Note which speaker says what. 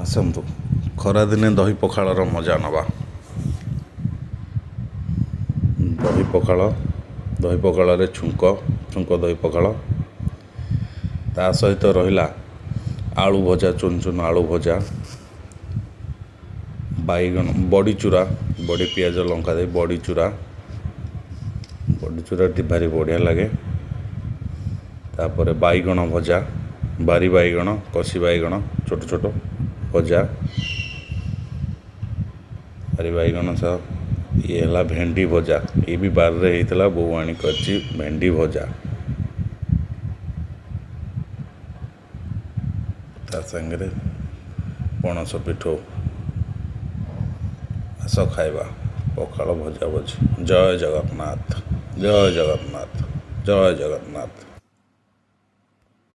Speaker 1: ଆସନ୍ତୁ, ଖରାଦିନେ ଦହି ପଖାଳର ମଜା ନେବା। ଦହି ପଖାଳ, ଦହି ପଖାଳରେ ଛୁଙ୍କ, ଛୁଙ୍କ ଦହି ପଖାଳ। ତା ସହିତ ରହିଲା ଆଳୁ ଭଜା, ଚୁନ ଚୁନ ଆଳୁ ଭଜା, ବାଇଗଣ ବଡ଼ି ଚୁରା, ବଡ଼ି ପିଆଜ ଲଙ୍କା ଦେଇ ବଡ଼ି ଚୁରା। ବଡ଼ି ଚୁରାଟି ଭାରି ବଢ଼ିଆ ଲାଗେ। ତାପରେ ବାଇଗଣ ଭଜା, ବାରି ବାଇଗଣ, କଷି ବାଇଗଣ ଛୋଟ ଛୋଟ ଭଜା, ବାରି ବାଇଗଣ ସହ। ଇଏ ହେଲା ଭେଣ୍ଡି ଭଜା, ଇଏ ବି ବାରିରେ ହେଇଥିଲା, ବୋଉ ଆଣି କରିଛି ଭେଣ୍ଡି ଭଜା। ତା ସାଙ୍ଗରେ ପଣସ ପିଠଉ। ଆସ ଖାଇବା ପଖାଳ ଭଜା ଭଜି। ଜୟ ଜଗନ୍ନାଥ, ଜୟ ଜଗନ୍ନାଥ, ଜୟ ଜଗନ୍ନାଥ।